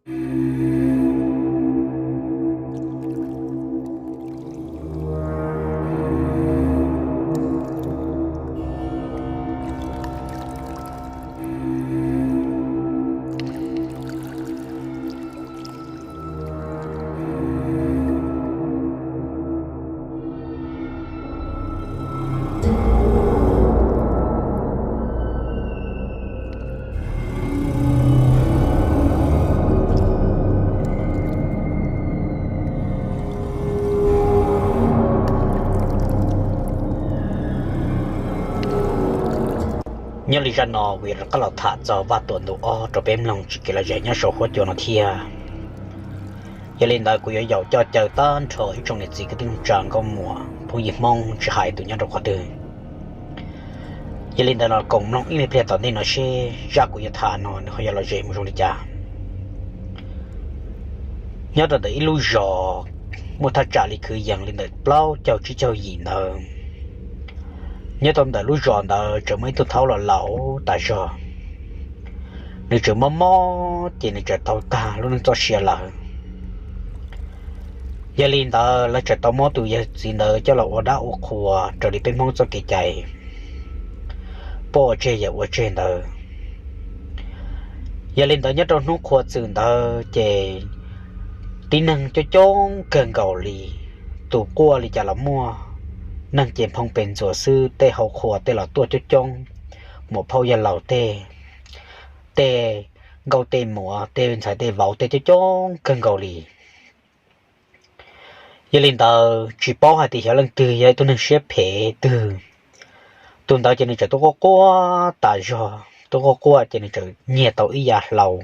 Nyob li zaj no kuv yuav rov qab los tham txog Vaj Tuam ntu ob rau peb mloog tsis kev lom zem nyob saum huab cua no thiab. Yog li ntawd kuv yuav yaum coj caw tag nrho ib tsoom niam txiv kwv tij neej tsa nkauj muam phooj ywg Hmoob tsis hais tus nyob rau qhov twg. Yog li ntawd los koom mloog ib me pliag tom ntej no seb zaj kuv yuav tham no nws ho yuav lom zem mus zoo li cas. Nyob rau ntawm ib lub zos muaj thaj tsam li kwv yees li ntawm plaub caug tsib caug yim ntawd, nyob rau ntawm lub zos ntawd tseem muaj ib tug thaub los laus tas zog. Nws tseem mob mob ces nws tseem tau tag lub neej txoj sia lawm. Yog li ntawd lawv tseem tau muab tus yawg txiv ntawd coj los ua dab ua qhua raws li peb Hmoob txoj kev cai, poj ua tseg yawm ua tseg ntawd. Yog li ntawd nyob rau hnub qhua txwm ntawd ces tib neeg coob coob kawg nkaus li, tus quaj li cas los muaj, neeg ces nphoo pes ntxuas xwb, tej hau qhua tej los tuaj coob coob, muam phauj yawg laus tej, tej nkauj tej muam tej ntxhais tej vauv tej coob coob kawg nkaus li. Yog li ntawd tsis paub hais tias xyov leej twg yog ib tug neeg siab phem twg, tus ntawd ces nws tseem tuaj quaj quaj tas zog, tuaj quaj quaj ces nws tseem nyiag tau ib yav hlau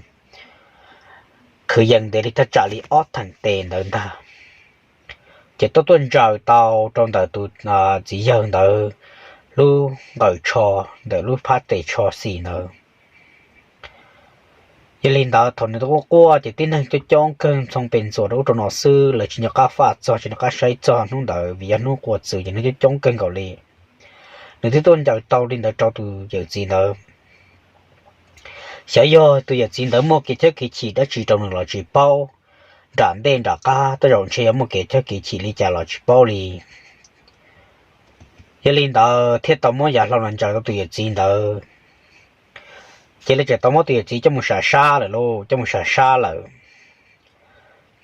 kwv yees ntev li thaj tsam li ob theem tes ntawd ntag, ces tuaj tuaj ntsaws tau rau ntawm tus txiv yawg ntawd lub nqawm tsho, ntawm lub phab tes tsho xis ntawd. Yog li ntawd thaum nws tuaj quaj quaj ces tib neeg coob coob kawg nphoo pes ntxuas rau ub rau no xwb, lawv tsis nco qab faj txog tsis nco qab saib txog hnub ntawd vim yog hnub qhua txwm ces neeg coob coob kawg nkaus li. Nws twb tuaj ncaws tau li ntawd rau tus yawm txiv ntawd. Xyov yog tus yawm txiv ntawd muaj kev chawb kev chim dab tsi rau nws los tsis paub, nram ntej nram qab tej zaum ntshe yuav muaj kev chawb kev chim li cas los tsis paub li. Yog li ntawd thiaj tau muab yav hlau no ntsaws rau tus yawm txiv ntawd. Ces lawv tseem tau muab tus yawm txiv coj mus sam sab lawm lauj, coj mus sam sab lawm.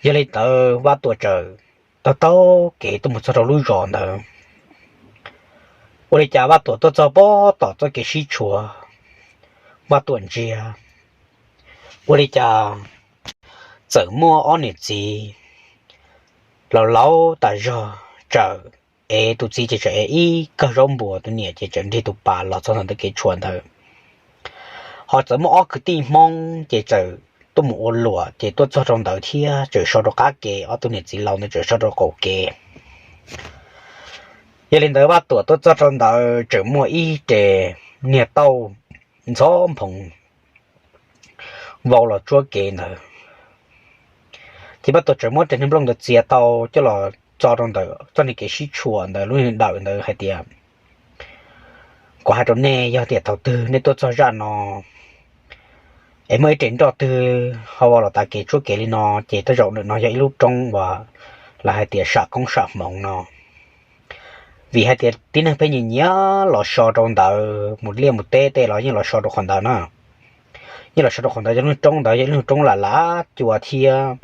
Yog li ntawd Vaj Tuam txawm taug taug kev tuaj mus txog rau lub zos ntawd. Ua li cas Vaj Tuam tuaj txog pob tom txoj kev sib tshuam, Vaj Tuam ntsia, ua li cas txawm muaj ob niam txiv laus laus tas zog tsawm ev, tus txiv ces tsawm ev ib kawm zaub npua, tus niam ces tsawm nrig tus pas los txog ntawm ntawm kev tshuam ntawd. Ho txawm muaj ob kwv tij Hmoob ces txawm tuaj mus ua luam ces tuaj txog rau ntawd thiab tseem so rau qab kev, ob tug niam txiv laus ntawd tseem so rau qaum kev. Yog li ntawd Vaj Tuam tuaj txog rau ntawd tseem muaj ib re niag tauj ntxhov nphoo vau los tsuab kev ntawd. Ces Vaj Tuam tseem muab re niag nplooj ntawd txiav tau coj los tso rau ntawm txoj niag kev sib tshuam ntawd lub niag dawm ntawd hais tias, kuv hais rau nej, yog tias thaum twg nej tuaj txog zaj no es muaj ib re nroj twg ho vau los tav kev tsuab kev li no, ces tej zaum ntawm no yog ib lub roob uas lawv hais tias sam koob sam hmoov no. Vim hais tias tib neeg pheej nyiam nyiam los so rau ntawd, mus liaj mus teb tej los yeej los so rau qhov ntawd na. Yeej los so rau qhov ntawd, yog lub roob ntawd yog ib lub roob lam lav cua thiab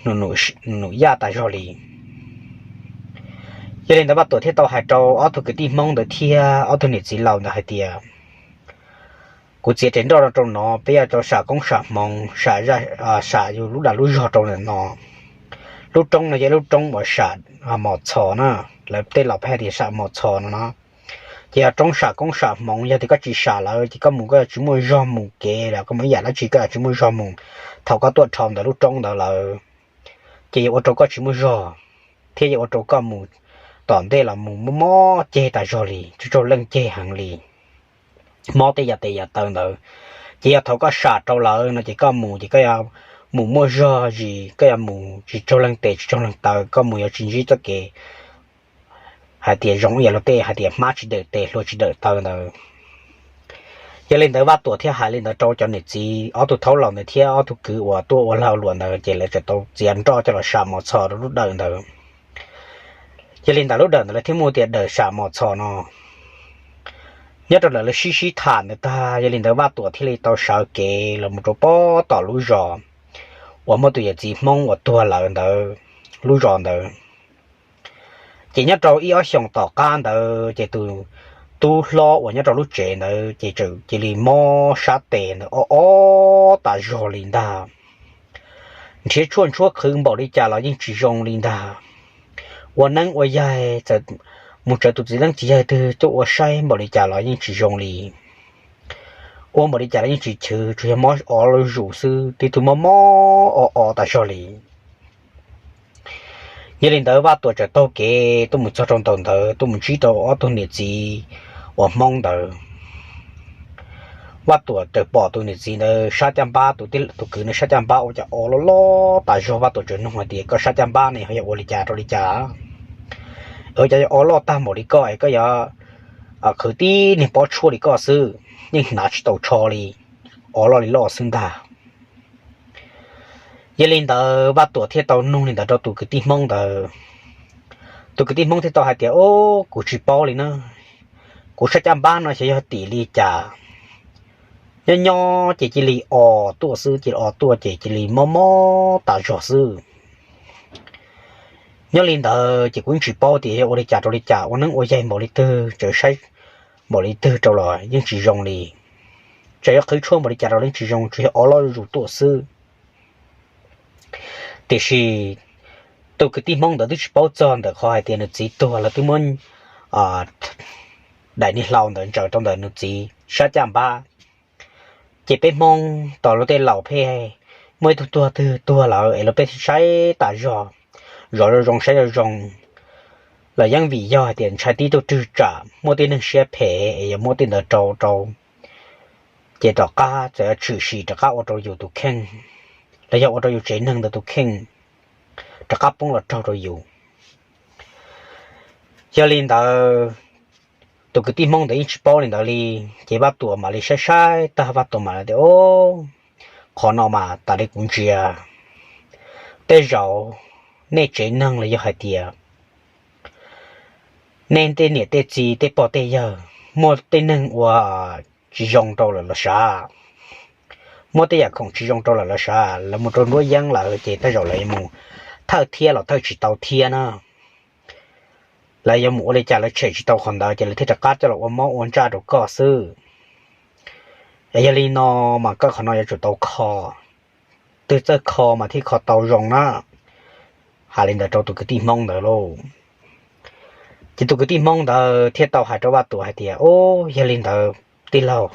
num yaj tas zog li. Yog li ntawd Vaj Tuam thiaj tau hais rau ob tug kwv tij Hmoob ntawd thiab ob tug niam txiv laus ntawd hais tias, kuv txiav re nroj no rau no, peb yuav rau sam koob sam hmoov, sam yus lub dag lub zog rau ntawm no. Lub roob no yog ib lub roob uas sam mos txhos na, lawv tej laus pheej hais tias sam mos txhos no no. Ces yog roob sam koob sam hmoov, yog tias koj tsis sam lawm ces koj mus koj yuav tsis muaj zog mus kev los koj mus ib yam dab tsi koj yuav tsis muaj zog mus. Thaum koj tuaj dhau ntawm lub roob ntawd lawm, ces yuav ua rau koj tsis muaj zog, thiab yuav ua rau koj mus tom ntej los mus mob mob ceg tas zog li, tsaug tsaug leej ceg heev li, mob tej yam tes yam taw ntawd. Ces yog thaum koj sam rau lawm no ces koj mus ces koj yuav mus muaj zog zis, koj yuav mus tsis tsaug leeg tes tsis tsaug leeg taw, koj mus yuav tsis ntsib txoj kev hais tias zoo ib yam luag tej hais tias hmab tsis dawm tes hlua tsis dawm taw ntawd. Yog li ntawd Vaj Tuam thiaj hais li ntawd rau cov niam txiv, ob tug thaub laus ntawd thiab ob tug kwv uas tuaj ua lag luam ntawd, ces lawv txawm tau txiav nroj coj los sam mos txhos rau lub dawm ntawd. Yog li ntawd lub dawm ntawd lawv thiaj muaj tias dawm sam mos txhos no. Nyob rau lawv sib sib tham ntawd tag, yog li ntawd Vaj Tuam thiaj li tau sawv kev los mus rau pob tom lub zos uas muaj tus yawm txiv Hmoob uas tuag lawm ntawd lub zos ntawd. Ces nyob rau ib ob xyoos tom qab ntawd ces tus tub hlob uas nyob rau lub tsev ntawd ces txawm cia li mob sab tes ntawd o o tas zog li ntag. Nrhiav tshuaj ntshuab qhwv npaum li cas los yeej tsis zoo li ntag. Ua neeb ua yaig txawm mus tsawv tus txiv neeb txiv yaig twg tuaj ua saib npaum li cas los yeej tsis zoo li. Ua npaum li cas los yeej tsis chwv, tsuas yog mob o loj zuj zus xwb, tib tug mob mob o o tas zog li. Yog li ntawd Vaj Tuam txawm taug kev tuaj mus txog rau ntawm ntawd, tuaj mus ntsib rau ob tug niam txiv uas Hmoob ntawd. Vaj Tuam txawm pom tus niam txiv ntawd sab caj npab, tus kwv ntawd sab caj npab ua cas o loj loj tas zog. Vaj Tuam txawm nug hais tias, koj sab caj npab ne ho yog ua li cas rau li cas? Ua cas yuav o loj tag npaum li koj es koj yuav qhwv tib niag pob tshuaj li koj xwb, yeej hnav tsis tau tsho li, o loj li loj xwb ntag. Yog li ntawd Vaj Tuam thiaj tau nug li ntawd rau tus kwv tij Hmoob ntawd. Tus kwv tij Hmoob thiaj tau hais tias, o, kuv tsis paub li na, kuv sab caj npab no xyov yog tim li cas, nyob nyob ces cia li o tuaj xwb, cia li o tuaj ces cia li mob mob tas zog xwb. Nyob li ntawd ces kuv yeej tsis paub tias yog ua li cas rau li cas, ua neeb ua yaig npaum li twg, txawm saib npaum li twg rau los yeej tsis zoo li. Txawm yuav qhwv tshuaj npaum li cas rau los yeej tsis zoo, tsuas yog o loj zuj zus tuaj xwb. Tiam sis tus kwv tij Hmoob ntawd twb tsis paub txog ntawm qhov hais tias nws txiv tuag, lawv twb muab daim niag hlau ntawd ntsaws rau ntawm nws txiv sab caj npab. Ces peb Hmoob tos lub tej laus pheej muaj ib tug tuag twg tuag lawm es lawv pheej saib tas zog, zov zoo zoo saib zoo zoo. Los yeej vim yog hais tias ntshai tib tug twg tsam muaj tej neeg siab phem es yog muab tej ntawd rau rau, ces rov qab txawm tshwm sim rov qab ua rau yus tus kheej, los yog ua rau yus tsev neeg ntawd tus kheej rov qab poob los raug rau yus. Yog li ntawd, tus kwv tij Hmoob ntawd yeej tsis paub li ntawd li, ces Vaj Tuam mam li saib saib tag Vaj Tuam mam li tias, o, qhov no mas tas li kuv ntsia, tej zaum nej tsev neeg los yog hais tias nej tej niam tej txiv tej pog tej yawg muaj tej neeg ua tsis zoo rau lawm los sav, muaj tej yam khoom tsis zoo rau lawm los sav, lawv mus rau nruab yeeb lawm ces tej zaum lawv yuav mus thawj thiab los thawj tsis tau thiab na. Lawv yuav mus ua li cas lawv tshem tsis tau qhov ntawd ces lawv thiaj rov qab coj los ua mob ua ntsaj rau koj xwb. Yog li no mas koj qhov no yuav tsum tau kho, twg txawj kho mas thiaj kho tau zoo na. Hais li ntawd rau tus kwv tij Hmoob ntawd lauj. Ces tus kwv tij Hmoob ntawd thiaj tau hais rau Vaj Tuam hais tias, o, yog li ntawd tij laug,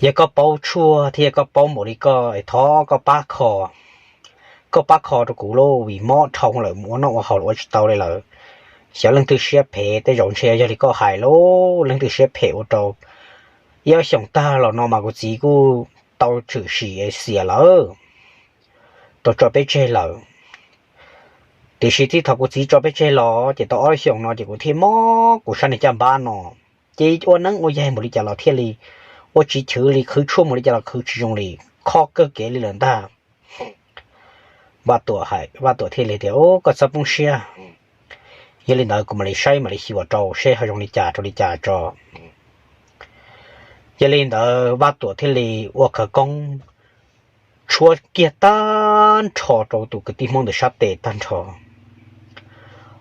yog koj paub tshuaj thiab yog koj paub npaum li koj es thov koj pab kho, koj pab kho rau kuv lauj, vim mob dhau lawm mus ua noj ua haus los ua tsis tau li lawm. Xyov leej twg siab phem, tej zaum ntshe yog li koj hais lauj, leej twg siab phem ua rau ib ob xyoos tag los no mas kuv txiv kuj tau tshwm sim xiam lawm, tau tso peb tseg lawm. Tiam sis txij thaum kuv txiv tso peb tseg los ces tau ob xyoos no ces kuv thiaj mob kuv sab niag caj npab no, ces ua neeb ua yaig npaum li cas los thiaj li ua tsis chwv li, qhwv tshuaj npaum li cas los qhwv tsis zoo li, kho kawg kev li lawm ntag. Vaj Tuam thiaj li tias, o, koj txhob poob siab, yog li ntawd kuv mam li saib mam li xyuas rau seb ho zoo li cas rau li cas tso. Yog li ntawd Vaj Tuam thiaj li ua khawv koob tshuab kiag tag nrho rau tus kwv tij Hmoob ntawd sab tes tag nrho.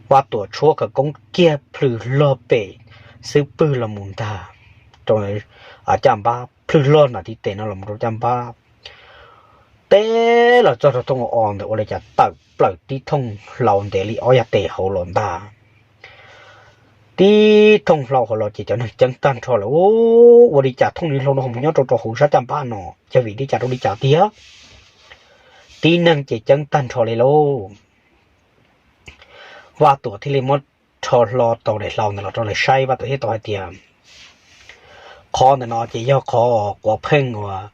Vaj Tuam tshuab khawv koob kiag plhws log pem xub pwg los mus ntag, rau caj npab, plhws log nram tiv tes no los mus rau caj npab, teb los txog rau thooj o o ntawd ua li cas tawm plaws tib thooj hlau ntev li ob yag tes hauv los ntag. Tib thooj hlau hauv los ces cov neeg ceeb tag nrho lawm, ua li cas thooj li hlau no mus nyob rau rau hauv sab caj npab no, yog vim li cas rau li cas tiag. Tib neeg ces ceeb tag nrho li lauj. Vaj Tuam thiaj li muab rho hlo tau daim hlau ntawd los rau lawv saib, Vaj Tuam thiaj tau hais tias, qhov ntawm no ces yog qhov quav pheej uas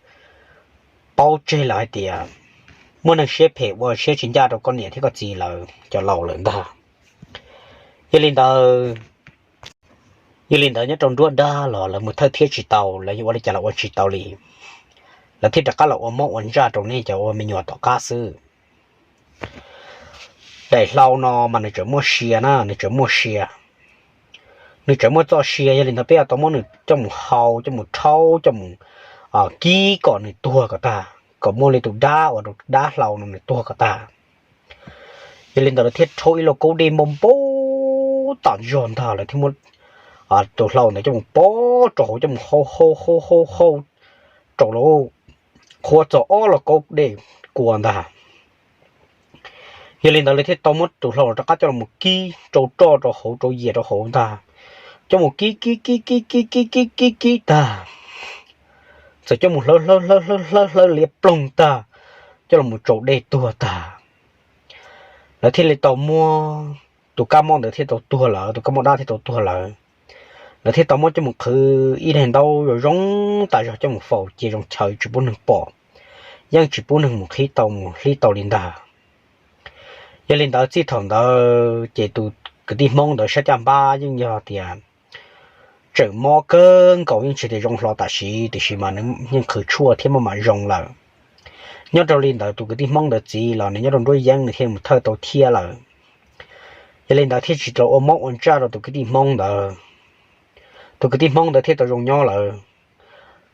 paub tseg lawm hais tias muaj neeg siab phem ua siab tsis ncaj rau koj niam thiab koj txiv lawv cov laus lawm ntag. Yog li ntawd, Yog li ntawd nyob rau nruab dab los lawv mus thawj thiab tsis tau, lawv yuav ua li cas los ua tsis tau li. Lawv thiaj rov qab los ua mob ua ntsaj rau nej cov ua me nyuam tom qab xwb. Daim hlau no mas nws tseem muaj sia na, nws tseem muaj sia, nws tseem muaj txoj sia. Yog li ntawd peb yuav tau muab nws coj mus hau, coj mus rhaub, coj mus kib kom nws tuag kom tag, kom muaj li tus dab uas rau dab hlau no nws tuag kom tag. Yog li ntawd lawv thiaj rhaub ib lauj kaub dej npau npau tas zog ntag, lawv thiaj muab tus hlau ntawd coj mus pov rau hauv, coj mus hau hau hau hau hau rau lawv qhuav txog ob lauj kaub dej kua ntag. Yog li ntawd lawv thiaj tau muab tus hlau rov qab coj los kib rau roj rau hauv rau yias rau hauv ntag, coj mus kib kib kib kib kib kib kib kib kib tag, txawm coj mus hlawv hlawv hlawv hlawv hlawv hlawv liab ploog tag, coj los tsaus dej tuag tag. Lawv thiaj li tau muab tus kab mob ntawd thiaj tau tuag lawm, tus kab mob dab thiaj tau tuag lawm. Lawv thiaj tau muab coj mus qhwv ib daim ntaub zoo zoo tas zog coj mus faus cia zoo chaw tsis pub neeg pom, yeej tsis pub neeg mus qhib tau mus hlib tau li ntag. Yog li ntawd txij thaum ntawd ces tus kwv tij Hmoob ntawd sab caj npab yeej yog tias tseem mob kawg nkaus, yeej tsis tias zoo hlo tam sim, tiam sis mas nws yeej qhwv tshuaj thiab maj mam zoo lawm. Nyob rau li ntawd tus kwv tij Hmoob ntawd txiv los nws nyob rau nruab yeeb nws thiaj mus thawj tau thiab lawm. Yog li ntawd thiaj tsis tau ua mob ua ntsaj rau tus kwv tij Hmoob ntawd. Tus kwv tij Hmoob ntawd thiaj tau zoo nyob lawm.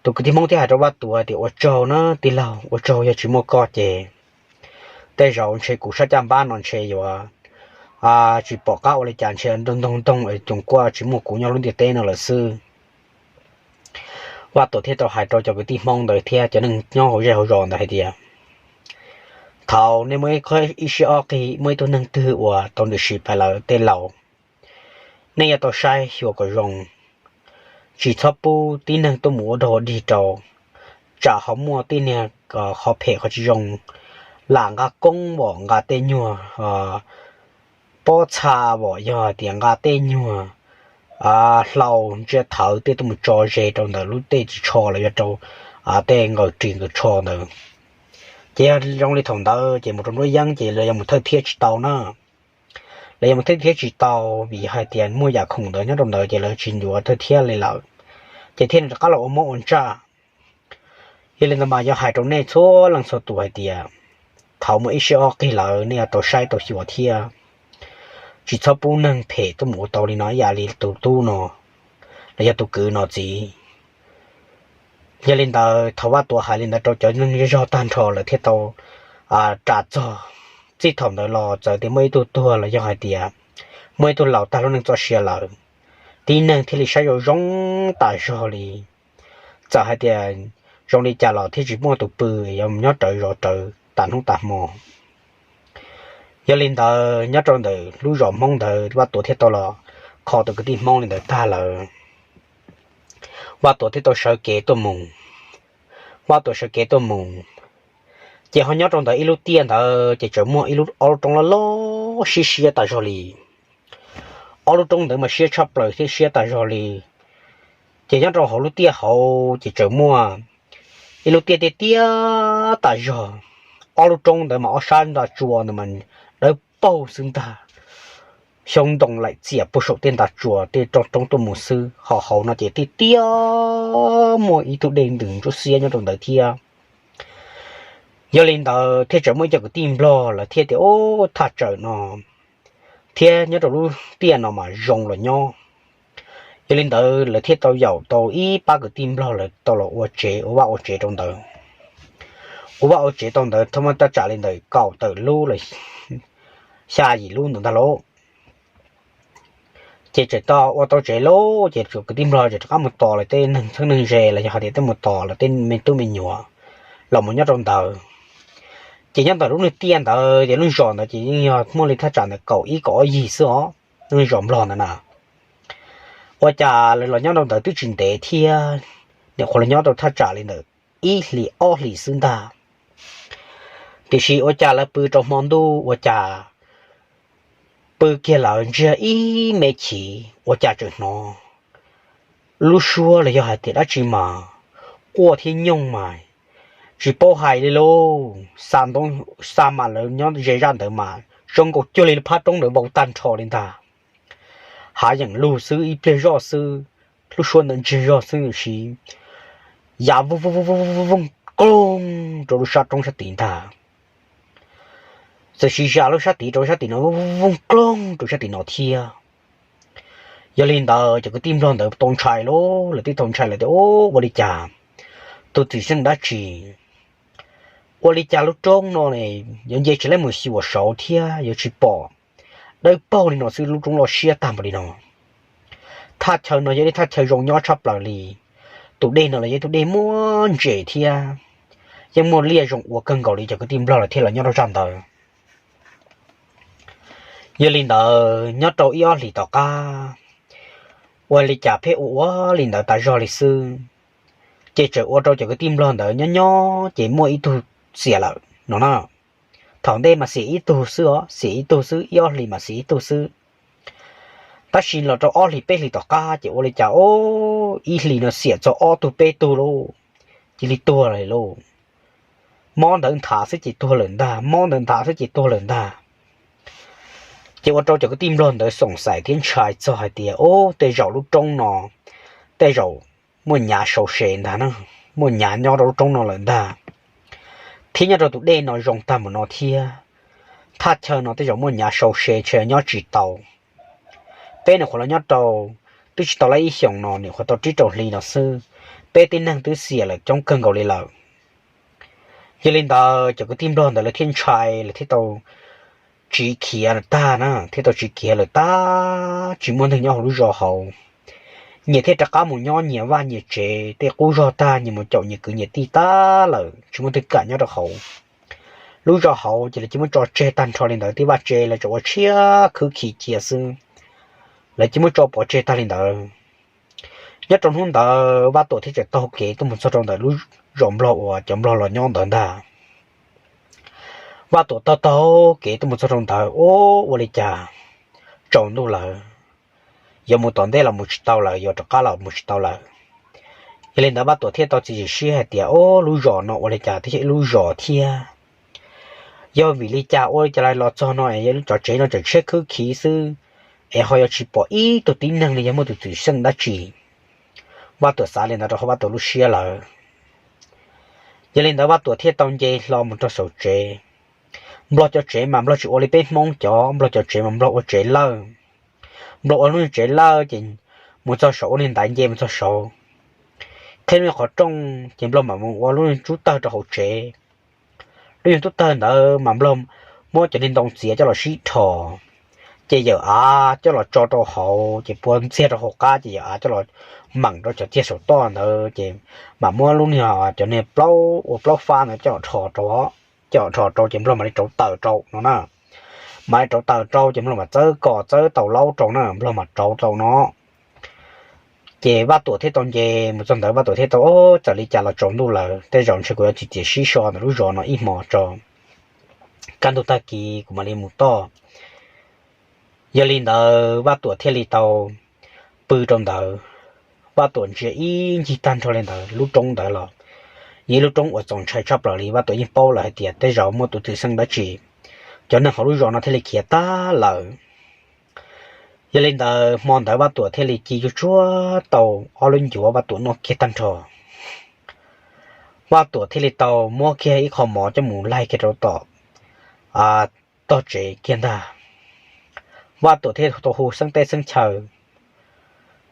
Tus kwv tij Hmoob thiaj hais rau Vaj Tuam tias, ua tsaug na tij laug, ua tsaug, yog tsis muaj koj ces tej zaum ntshe kuv sab caj npab no ntshe yuav tsis pom qab ua li cas, ntshe nrog ntoog ntoog es tsoos kuaj tsis muaj kuv nyob lub ntiaj teb no lawm xwb. Vaj Tuam thiaj tau hais rau cov kwv tij Hmoob ntawd thiab cov neeg nyob hauv zej hauv zos ntawd hais tias, thaum nej muaj ib siab ob qig muaj ib tug neeg twg uas tau ntws sis pais lawm tej laus, nej yuav tau saib xyuas kom zoo, tsis txhob pub tib neeg tuaj mus ua dog ua dig rau, tsam ho muaj tib niag qhov phem qhov tsis zoo, lam nqa koob vom nqa tej nyuag pob txha vom, yog hais tias nqa tej nyuag hlau ntsia thawv tej tuaj mus tso ze rau ntawm lub tej ris tsho los yog rau tej nkaws ris nkaws tsho ntawd. Ces yog zoo li thaum ntawd ces mus rau nruab yeeb ces lawv yuav mus thawj thiab tsis tau na. Lawv yuav mus thawj thiab tsis tau vim yog hais tias muaj yam khoom ntawd nyob rau ntawd ces lawv tsis yuav thawj thiab li lawm, ces thiaj rov qab los ua mob ua ntsaj. Yog li ntawd mas yog hais rau nej txhua leej txhua tus hais tias, thaum muaj ib siab ob qig lawm nej yuav tau saib tau xyuas thiab, tsis txhob pub neeg phem tuaj mus ua tau li no ib yam li tus tub no los yog tus kwv no txiv. Yog li ntawd thaum Vaj Tuam hais li ntawd rau cov neeg zej zog tag nrho lawv thiaj tau ras txog. Txij thaum ntawd los txawm tias muaj ib tug tuag los yog hais tias muaj ib tug laus tag lub neej txoj sia lawm, tib neeg thiaj li saib zoo zoo tas zog li. Txawm hais tias zoo li cas los thiaj tsis muaj tus pw, yuav nyob rawv zov rawv tas hnub tas hmo. Yog li ntawd nyob rau ntawm lub zos Hmoob ntawd Vaj Tuam thiaj tau los kho tus kwv tij Hmoob li ntawd tag lawm, Vaj Tuam thiaj tau sawv kev tuaj mus. Vaj Tuam sawv kev tuaj mus, ces ho nyob rau ntawd ib lub tiaj ntawd ces tseem muaj ib lub, ob lub roob loj loj siab siab tas zog li. Ob lub roob ntawd mas siab tshaj plaws thiab siab tas zog li. Ces nyob rau hauv lub tiaj hauv ces tseem muaj ib lub tiaj tiaj tiaj tas zog. Ob lub roob ntawd mas ob sab nta tsua ntawd mas dawb paug xwb ntag. Xyoob ntoo laim txias puag saum tej nta tsua tej roob tuaj mus xwb, ho hauv no ces tiaj tiaj muaj ib tug dej ntws ntsuab xiab nyob rau ntawd thiab. Yog li ntawd thiaj tseem muaj ib co kwv tij Nplog lawv thiaj tias, ub, thaj tsam no thiab nyob rau lub tiaj no mas zoo los nyob. Yog li ntawd lawv thiaj tau yaum tau ib pab kwv tij Nplog lawv tau los ua tsev ua vaj ua tsev rau ntawd. Ua vaj ua tsev tau ntawd tau muaj thaj tsam li ntawm kaum tawm lub los xya yim lub ntawd ntag lauj. Ces tseem tau ua tau tsev lauj, ces kwv tij Nplog tseem rov qab mus tos lawv tej neeg txheeb neeg ze los yog hais tias tej mus tos lawv tej me tub me nyuam los mus nyob rau ntawd. Ces nyob ntawm lub neej tiaj ntawd ces lub zos ntawd ces yeej yog muaj li thaj tsam ntawm kaum ib kaum ob yig xwb os, lub zos Nplog ntawd na. Ua cas lawv los nyob rau ntawd twb tsis ntev thiab, nyuam qhuav los nyob rau thaj tsam li ntawm ib hlis ob hlis xwb ntag. Tiam sis ua cas lawv pw rau hmo ntuj ua cas pw kiag lawm ntsiag ib me chim ua cas tseem hnov lub suab los yog hais tias dab tsi mas quaj thiab nyooj mas tsis paub hais li lauj. Xa ntoo xa mas lawv nyob ze zaj ntawd mas zoo nkaus cuag li phab roob ntawd vau tag nrho li ntag. hav yeem lug xwb, ib pliag zoj xwb, lub suab ntawd ntsiag zog xwb, tab sis ya voog voog voog voog voog voog kloog rau lub sab roob sab tid ntag. Txawm sis ya lub sab tid rau sab tim no, voog voog voog kloog rau sab tim no thiab. Yog li ntawd cov kwv tij nplog ntawd tau ntshai lauj, lawv twb tau ntshai lawm tias, Ua ua li cas, tus txwm xeej dab tsi, ua li cas lub roob no yuav nce tsis laib mus xyuas saud thiab yuav tsis pom dawb paug li no xwb, lub roob loj siab tag npaum li no. Thaj chaw no yog ib thaj chaw zoo nyob tshaj plaws li. Tus dej no los yog ib tug dej muaj ntses thiab yeej muaj liaj zoo ua kawg nkaus li, cov kwv tij nplog lawv thiaj los nyob rau zaj ntawd. Yog li ntawd nyob rau ib ob hlis tom qab, ua li cas pheej ua ua li ntawd tas zog li xwb, ces txawm ua rau cov kwv tij nplog ntawd nyob nyob ces muaj ib tug xiam lawm no na. Thaum ntej mas xiam ib tug xwb os, xiam ib tug xwb, ib ob hlis mas xiam ib tug xwb. Tab sis los rau ob hlis peb hlis tom qab ces ua li cas, o, ib hlis no xiam txog ob tug peb tug lauj, cia li tuag lawm lauj. Mob ntawd nthav xwb ces tuag lawm ntag, mob ntawd nthav xwb ces tuag lawm ntag. Ces ua rau cov kwv tij nplog ntawd xoom xaim thiab ntshai txog hais tias, O, tej zaum lub roob no tej zaum muaj nyav sau se ntag na, muaj nyav nyob rau lub roob no lawm ntag, thiab nyob rau tus dej no zoo tag mus no thiab. Thaj chaw no tej zaum muaj nyav sau se, ntshe nyob tsis tau. Peb nyuam qhuav los nyob rau twb tsis tau lab ib xyoos no, nyuam qhuav tau tsib rau hli no xwb, peb tib neeg twb xiam lawm coob kawg nkaus li lawm. Yog li ntawd cov kwv tij nplog ntawd lawv thiaj ntshai, lawv thiaj tau tsiv khiav lawm tag na, thiaj tau tsiv khiav lawm tag, tsis muaj neeg nyob hauv lub zos hauv. Nyias thiaj rov qab mus nyob nyias vaj nyias tsev, tej qub zog tag nyias mus caum nyias kwv nyias tij tag lawm, tsis muaj twg kam nyob rau hauv. Lub zos hauv ces lawv cia li muab tso tseg tag nrho li ntawd, tej vaj tsev lawv tsuas ua tshiab khwb khi cia xwb, lawv cia li muab tso pov tseg tag li ntawd. Nyob rau hnub ntawd Vaj Tuam thiaj txawm taug kev tuaj mus txog rau ntawm lub zos nplog uas cov nplog los nyob ntawd ntag. Vaj Tuam taug taug kev tuaj mus txog rau ntawd, ua li cas tsaus ntuj lawm, yuav mus tom ntej los mus tsis tau lawm, yuav rov qab los mus tsis tau lawm. Yog li ntawd Vaj Tuam thiaj tau txiav txim siab hais tias, O, lub zos no ua li cas twb yog ib lub zos thiab, yog vim li cas ua li cas los txog no es cov tsev no tseem tshiab khwb khiv xwb, es ho yuav tsis pom ib tug tib neeg li, yog muaj tus txwm xeej dab tsi. Vaj Tuam xav li ntawd rau hauv Vaj Tuam lub siab lawm. Yog li ntawd Vaj Tuam thiaj tau nce hlo mus rau saum tsev. Nplog cov tsev mas nplog tsis ua li peb Hmoob cov, nplog cov tsev mas nplog ua tsev lawj. Nplog ua lub nyuag tsev lawj ces mus txog saum ua niag ntaiv nce mus txog saud, qhib lub nyuag qhov rooj ces nplog mam mus ua lub nyuag tub tawg rau hauv tsev. Lub nyuag tub tawg ntawd mas nplog muab cov niag ntoo txiav coj los sib dhos, ces yawm av coj los tso rau hauv, ces puab ntxiag rau hauv qab, ces yawm av coj los meem rau cov txiag saum toj ntawd, ces mam muab lub niag cov niag plaub ua plaub fab ntawd coj dhos rau, coj dhos rau ces nplog mam li rauv taws rau no na. Mam li rauv taws rau ces nplog mam txawb kom txawb tau laub rau na, nplog mam rauv tau no. Ces Vaj Tuam thiaj tau nce mus txog ntawd, Vaj Tuam thiaj tau, Txawm li cas los tsaus ntuj lawm, tej zaum ntshe kuv yuav txiav txim sib so ntawm lub zos no ib hmos tso, kaj ntug tag kis kuv mam li mus toj. Yog li ntawd Vaj Tuam thiaj li tau pw rau ntawd. Vaj Tuam ntsia ib ncig tag nrho li ntawd lub roob ntawd los, yog ib lub roob uas txaus ntshai tshaj plaws li. Vaj Tuam yeej paub lawm hais tias tej zaum muaj tus txwm xeej dab tsi, cov neeg hauv lub zos no thiaj li khiav tag lawm. Yog li ntawd hmo ntawd Vaj Tuam thiaj li ci tsuag tsuag tau ob lub ncuav, Vaj Tuam noj kiag tag nrho. Vaj Tuam thiaj li tau muab kiag ib qho mov coj mus laig kiag rau tom tog tsev kiag ntag. Vaj Tuam thiaj tau hu xeeb teb xeeb chaw.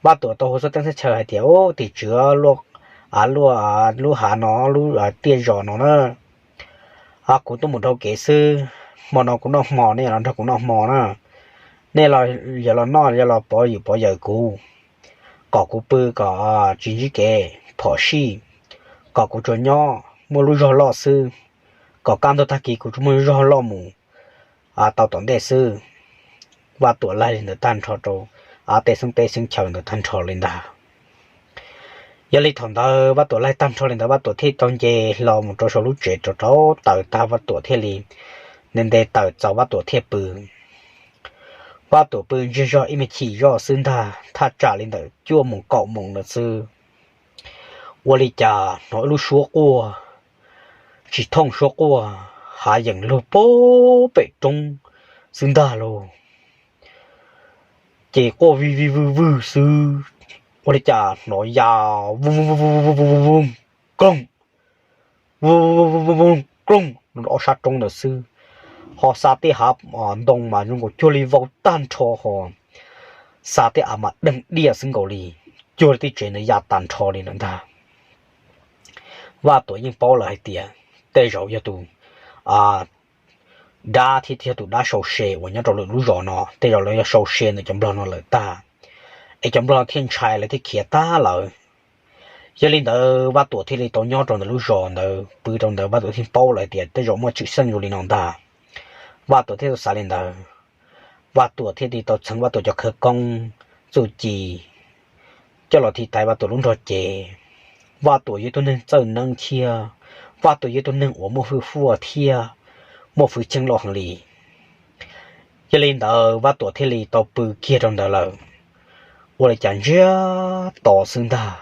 Vaj Tuam tau hu xeeb teb xeeb chaw hais tias, Ub, tim tswv, lub hav no, lub tiaj zos no na, kuv tuaj mus dhau kev xwb, hmo no kuv noj hmo, nej los nrog kuv noj hmo na. Nej los, yog los noj, yog los pov yus pov yawm kuv, kom kuv pw kom tsis ntsib kev phom sij, kom kuv tsuas nyob muaj lub zog loj xwb, kom kaj ntug tag kis kuv tsuas muaj lub zog loj mus tau tom ntej xwb. Vaj Tuam laig li ntawd tag nrho rau, a, tej xeeb teb xeeb chaw ntawd tag nrho li ntag. Yog li thaum ntawd Vaj Tuam laig tag nrho li ntawd, Vaj Tuam thiaj tau nce hlo mus rau saum lub tsev rau rau taws tag, Vaj Tuam thiaj li nte nte taws txaus, Vaj Tuam thiaj pw. Vaj Tuam pw ntsiag zog ib me chim zoj xwb ntag, thaj tsam li ntawm cuaj moos kaum moos ntawd xwb, ua li cas hnov ib lub suab quaj tsis thooj, suab quaj hav yeem lug pag pem roob xwb ntag lauj. ces quaj vij vij vwj vwj xwb, ua li cas hnov ya voo voo voo voo voo voo voo, klooj, voo voo voo voo voo voo, klooj, ob sab roob ntawd xwb. Ho xa tej hav ntoo mas zoo nkaus cuag li vau tag nrho ho, xa tej av mas deeg diaj xwb nkaus li, cuag li tej tsev ntawd ya tag nrho li lawm ntag. Vaj Tuam yeej paub lawm hais tias tej zaum yog tus dab thiab yog tus dab sau se uas nyob rau lwm lub zos no, tej zaum lawv yog sau se ntawm cov nplog no lawm tag, es cov nplog no thiaj ntshai lawv thiaj khiav tag lawm. Yog li ntawd Vaj Tuam thiaj li tau nyob rau ntawm lub zos ntawd pw rau ntawd, Vaj Tuam thiaj paub lawm hais tias tej zaum muaj tshwj xeej zoo li no ntag. Vaj Tuam thiaj tau xav li ntawd, Vaj Tuam thiaj li tau txheev Vaj Tuam cov khawv koob txuj ci coj los tiv thaiv Vaj Tuam lub nrog cev. Vaj Tuam yog ib tug neeg txawj neeb thiab, Vaj Tuam yog ib tug neeg uas muaj hwj huaj thiab muaj hwj chim loj heev li. Yog li ntawd Vaj Tuam thiaj li tau pw kiag rau ntawd lawm, ua li cas ntsiag to xwb ntag.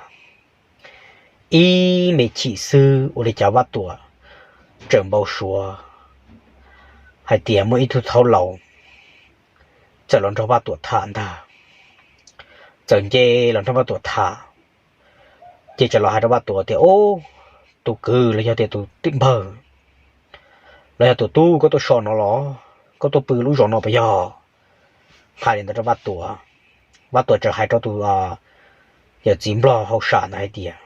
Ib me chim xwb ua li cas Vaj Tuam txawm npau suav hais tias muaj ib tug thaub laus txawm los nrog Vaj Tuam tham ntag. Txawm nce los nrog Vaj Tuam tham, ces txawm los hais rau Vaj Tuam tias, Ub, tus kwv los yog tias tus tij npawg, los yog tus tub, koj tuaj so no los? Koj tuaj pw lub zos no puas yog? Hais li ntawd rau Vaj Tuam, Vaj Tuam txawm hais rau tus yawm txiv nplog hauj sam ntawd hais tias,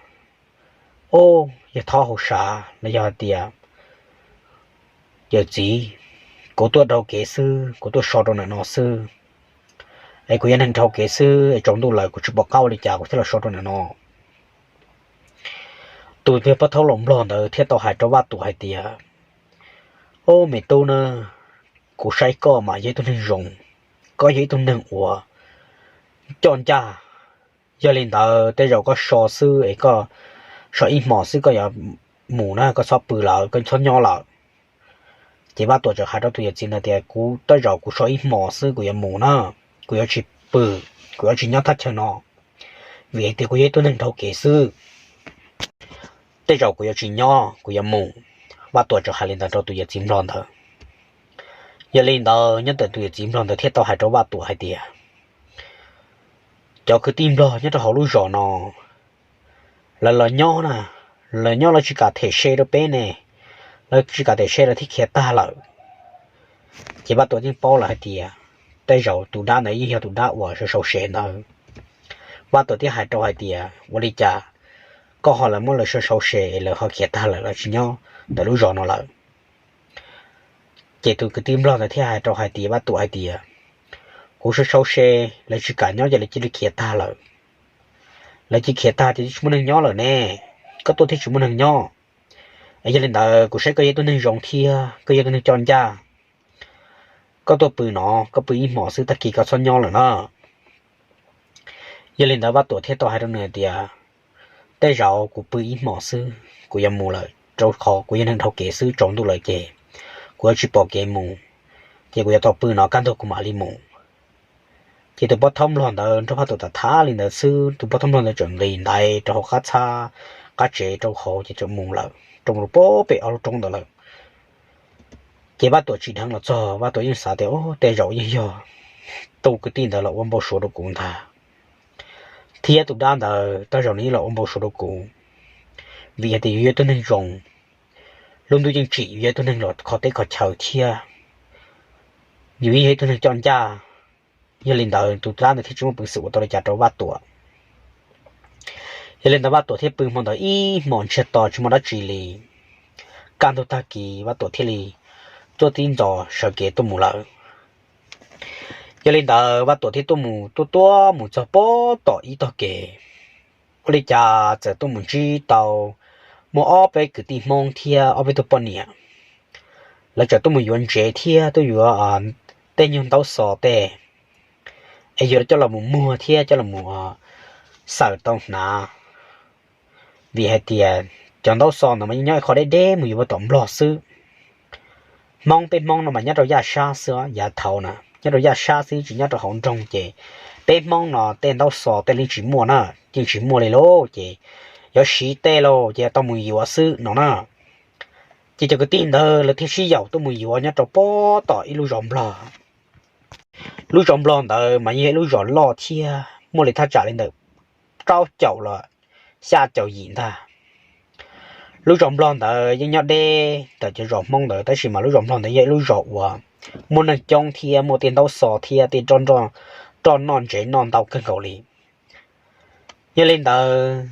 Ub, yawg thaub hauj sam los yog hais tias yawm txiv, kuv tuaj dhau kev xwb, kuv tuaj so rau ntawm no xwb, es kuv yog neeg dhau kev xwb es tsaus ntuj lawm kuv tsis pom qab ua li cas kuv thiaj los so rau ntawm no. Tus yawg pab thaub laus nplog ntawd thiaj tau hais rau Vaj Tuam hais tias, Ub, me tub na, kuv saib koj mas yog ib tug neeg zoo, koj yog ib tug neeg uas coj ncaj. Yog li ntawd tej zaum koj so xwb es koj so ib hmos xwb koj yuav mus na, koj txhob pw lawm, koj txhob nyob lawm. Ces Vaj Tuam txawm hais rau tus yawm txiv ntawd tias, Kuv tej zaum kuv so ib hmos xwb kuv yuav mus na, kuv yuav tsis pw, kuv yuav tsis nyob thaj chaw no, vim hais tias kuv yog ib tug neeg dhau kev xwb. Tej zaum kuv yuav tsis nyob, kuv yuav mus. Vaj Tuam txawm hais li ntawd rau tus yawm txiv nplog ntawd. Yog li ntawd nyob ntawm tus yawm txiv nplog ntawd thiaj tau hais rau Vaj Tuam hais tias, Cov kwv tij nplog nyob rau hauv lub zos no, lawv los nyob na, lawv nyob lawv tsis kam them se rau peb ne, lawv tsis kam them se lawv thiaj khiav tag lawm. Ces Vaj Tuam yeej paub lawm hais tias tej zaum tus dab ntawd yeej yog tus dab uas sau sau se ntawd. Vaj Tuam thiaj hais rau hais tias, Ua li cas koj ho lawv muab lawv sau sau se es lawv ho khiav tag lawm, lawv tsis nyob ntawm lub zos no lawm? Ces tus kwv tij nplog ntawd thiaj hais rau hais tias, Vaj Tuam hais tias, Kuv sau sau se, lawv tsis kam nyob ces lawv cia li khiav tag lawm. Lawv cia li khiav tag ces tsis muaj neeg nyob lawm ne, koj tuaj thiaj tsis muaj neeg nyob. Yog li ntawd kuv saib koj yog ib tug neeg zoo thiab koj yog ib tug neeg coj ncaj, koj tuaj pw no, koj pw ib hmos xwb tag kis koj txhob nyob lawm na. Yog li ntawd Vaj Tuam thiaj tau hais rau nws tias, Tej zaum kuv pw ib hmos xwb kuv yuav mus lawm, rau qhov kuv yog neeg dhau kev xwb, tsaus ntuj lawm ces kuv yuav tsis pom kev mus, ces kuv yuav tau pw no kaj ntug kuv mam li mus. Ces tus pab thaub nplog ntawd nrog Vaj Tuam tham tham li ntawd xwb, tus pab thaub nplog ntawd txawm nqis ntaiv rau hauv qab txhab, qab tsev rau hauv ces txawm mus lawm, rau mus rau pem ob lub roob ntawd lawm. Ces Vaj Tuam tsim dheev los txog, Vaj Tuam yeej xav tias, Ub, tej zaum yeej yog tus kwv tij ntawd los ua npau suav rau kuv ntag, thiab tus dab ntawd tej zaum nws yeej los ua npau suav rau kuv, vim hais tias yus yog ib tug neeg zoo, lub ntuj yeej tsim yus yog ib tug neeg los kho teb kho chaw thiab, yus yeej yog ib tug neeg coj ncaj. Yog li ntawd tus dab ntawd thiaj tsis muaj peev xwm ua tau li cas rau Vaj Tuam. Yog li ntawd Vaj Tuam thiaj pw hmo ntawd ib hmos ntsiag to tsis muaj dab tsi li. Kaj ntug tag kis Vaj Tuam thiaj li tuaj tib ntxos sawv kev tuaj mus lawm. Yog li ntawd Vaj Tuam thiaj tuaj mus tuaj tuaj mus txog pob tom ib tog kev, ua li cas txawm tuaj mus ntsib tau muaj ob peb kwv tij Hmoob thiab ob peb tug poj niam, lawv txawm tuaj mus yuav ntsev thiab tuaj yuav tej nyuag ntaub xov tej, es yuav coj los mus muag thiab coj los mus xaws tau hnav. Vim hais tias cov ntaub xov ntawd mas yeej nyob ib qho deb deb mus yuav tom Nplog xwb. Hmoob, peb Hmoob no mas nyob rau yaj sab xwb, yav thaud na nyob rau yaj sab xwb tsis nyob rau hauv nroog, ces peb Hmoob no tej ntaub xov tej yeej tsis muaj na, yeej tsis muaj li lauj, ces yuav siv tej lauj ces tau mus yuav xwb no na. Ces cov kwv tij ntawd lawv thiaj sib yaum tuaj mus yuav nyob rau pob tom ib lub zos Nplog. Lub zos Nplog ntawd mas yeej yog ib lub zos loj thiab muaj li thaj tsam li ntawm rau caum los xya caum yim ntag. Lub zos Nplog ntawd yeej nyob deb ntawm cov zos Hmoob ntawd, tab sis mas lub zos Nplog ntawd yog ib lub zos uas muaj neeg coob thiab muaj tej ntaub xov thiab tej roj noj ntsev noj ntau kawg nkaus li. Yog li ntawd,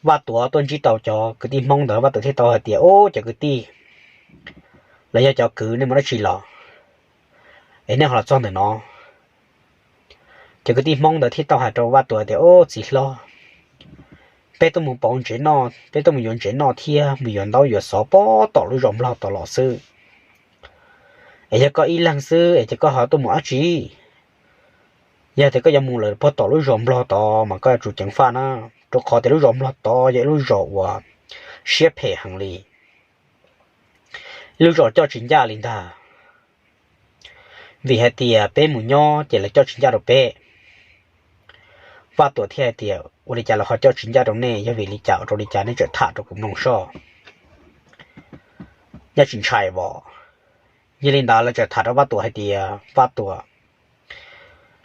Vaj Tuam tuaj ntsib rau cov kwv tij Hmoob ntawd, Vaj Tuam thiaj tau hais tias, Ub, cov kwv tij, los yog cov kwv, nej mus dab tsi los es nej ho los txog ntawm no? Cov kwv tij Hmoob ntawd thiaj tau hais rau Vaj Tuam tias, Ub, txiv hlob, peb tuaj mus pauv ntsev noj, peb tuaj mus yuav ntsev noj thiab mus yuav ntaub yuav xov pem tom lub zos Nplog tod los xwb. Es yog koj ib leeg xwb es ces koj ho tuaj mus dab tsi? Yog tias koj yuav mus lawm pem tom lub zos Nplog tod mas koj yuav tsum ceev faj na, rau qhov tias lub zos Nplog tod yog ib lub zos uas siab phem heev li, ib lub zos coj tsis ncaj li ntag. Vim hais tias peb mus nyob ces lawv coj tsis ncaj rau peb. Vaj Tuam thiaj hais tias, Ua li cas lawv ho coj tsis ncaj rau nej? Yog vim li cas ua rau li cas? Nej txawm tham rau kuv mloog soj. Nyaj tsis ntshai os. Yog li ntawd lawv txawm tham rau Vaj Tuam hais tias, Vaj Tuam,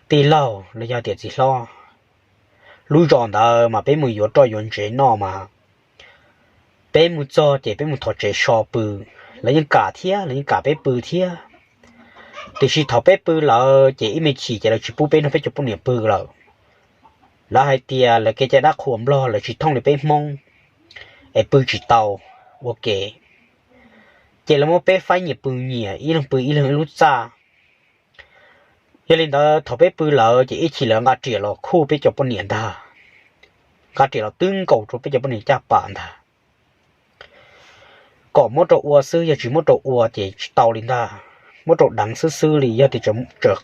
tij laug los yog tias txiv hlob, lub zos ntawd mas peb mus yuav roj yuav ntsev noj mas peb mus txog ces peb mus thov tsev so pw, lawv yeej kam thiab, lawv yeej kam peb pw thiab. Tiam sis thaum peb pw lawm ces ib me chim ces lawv tsis pub peb nrog peb cov poj niam pw lawm. Lawv hais tias lawv kev cai dab qhuas Nplog lawv tsis thooj li peb Hmoob, es pw tsis tau ua ke, ces lawv muab peb faib nyias pw nyias, ib leeg pw ib leeg ib lub txaj. Yog li ntawd thaum peb pw lawm ces ib chim lawv nqa riam los khuj peb cov poj niam ntag, nqa riam los twb nkaus rau peb cov poj niam caj pas ntag. Kom muab rau ua xwb, yog tsis muab rau ua ces tsis tau li ntag, muab rau deev xwb xwb li, yog tias tseem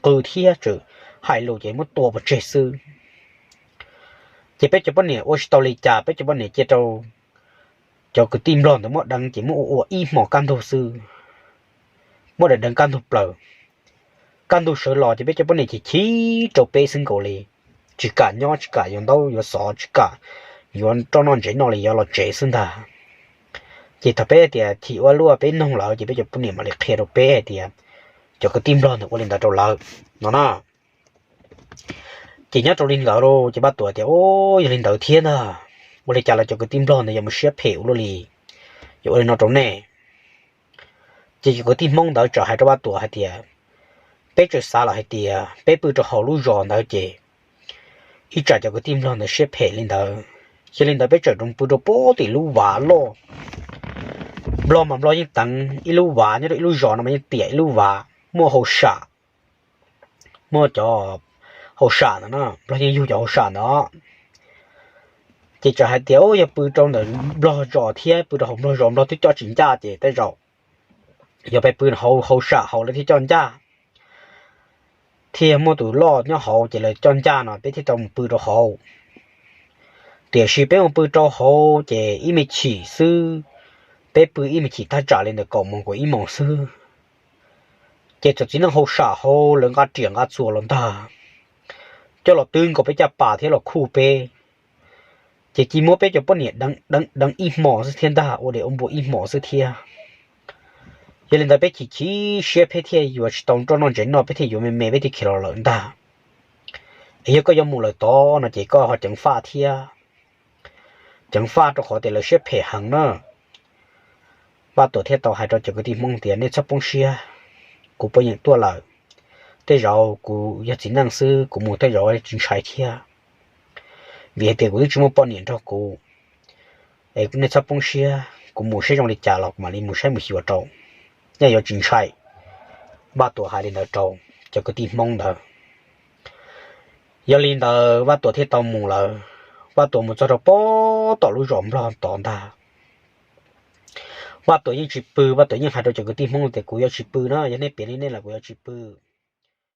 qw thiab tseem hais lus ces muab tua pov tseg xwb. Ces peb cov poj niam ua tsis tau li cas, peb cov poj niam cia rau cov kwv tij Nplog ntawd muab deev ces muab ua ua ib hmos kaj ntug xwb, muab deev deev kaj ntug plaws. Kaj ntug sawv los ces peb cov poj niam chim chim rau peb xwb nkaus li, tsis kam nyob, tsis kam yuav ntaub yuav xov, tsis kam yuav roj noj ntsev noj li, yuav los tsev xwb ntag. Ces thaum peb tias chim ua luaj peb noog lawv ces peb cov poj niam mam li qhia rau peb hais tias cov kwv tij Nplog ntawd ua li ntawd rau lawv no na. Ces nyob rau li ntawd lauj, ces Vaj Tuam tias, Ub, yog li ntawd thiab ntag, ua li cas lawv cov kwv tij Nplog ntawd yuav mus siab phem ua luaj li, yuav ua li no rau nej? Ces cov kwv tij Hmoob ntawd txawm hais rau Vaj Tuam hais tias, Peb txawm xav los hais tias peb pw rau hauv lub zos ntawd ces ib tsam cov kwv tij Nplog ntawd siab phem li ntawd, yog li ntawd peb txawm rov pw rau pem tim lub vaj loj. Nplog mas Nplog yeej teev ib lub vaj nyob rau ib lub zos no mas yeej tiam ib lub vaj muaj hauj sam, muaj cov hauj sam ntawd na, Nplog yeej yug cov hauj sam ntawd. Ces txawm hais tias, Ub, yog pw rau ntawm Nplog zos thiab pw rau hauv Nplog zos Nplog twb coj tsis ncaj ces tej zaum yog peb pw hauv hauj sam hauv lawv thiaj coj ncaj, thiaj muaj tus loj nyob hauv ces lawv coj ncaj no peb thiaj tau mus pw rau hauv. Tiam sis peb mus pw rau hauv ces ib me chim xwb, peb pw ib me chim thaj tsam li ntawm kaum moos kaum ib moos xwb, ces txawm txiv neej hauj sam hauv lawv nqa riam nqa txuas los ntag, coj los twb nkaus peb caj pas thiab los khuj peb. Ces cia muab peb cov poj niam deev deev ib hmos xwb thiab ntag, ua dej ua npua ib hmos xwb thiab. Yog li ntawd peb chim chim siab peb thiaj yuav tsis tau roj noj ntsev noj, peb thiaj yuav me me peb thiaj khiav los lawm ntag. Es yog koj yuav mus lawm tod no ces koj ho ceev faj thiab, ceev faj rau qhov tias lawv siab phem heev na. Vaj Tuam thiaj tau hais rau cov kwv tij Hmoob tias, Nej txhob poob siab, kuv poj niam tuaj lawm, tej zaum kuv yog txiv neej xwb kuv mus tej zaum tsis ntshai thiab, vim hais tias kuv twb tsis muaj poj niam nrog kuv. Es nej txhob poob siab, kuv mus saib zoo li cas los kuv mam li mus saib mus xyuas rau, nej yuav tsis ntshai. Vaj Tuam hais li ntawd rau cov kwv tij Hmoob ntawd. Yog li ntawd Vaj Tuam thiaj tau mus lawm. Vaj Tuam mus txog rau pem tom lub zos Nplog tod ntag, Vaj Tuam yeej tsis pw, Vaj Tuam yeej hais rau cov kwv tij Hmoob tias, Kuv yuav tsis pw na, yog nej piav li nej lawm kuv yuav tsis pw.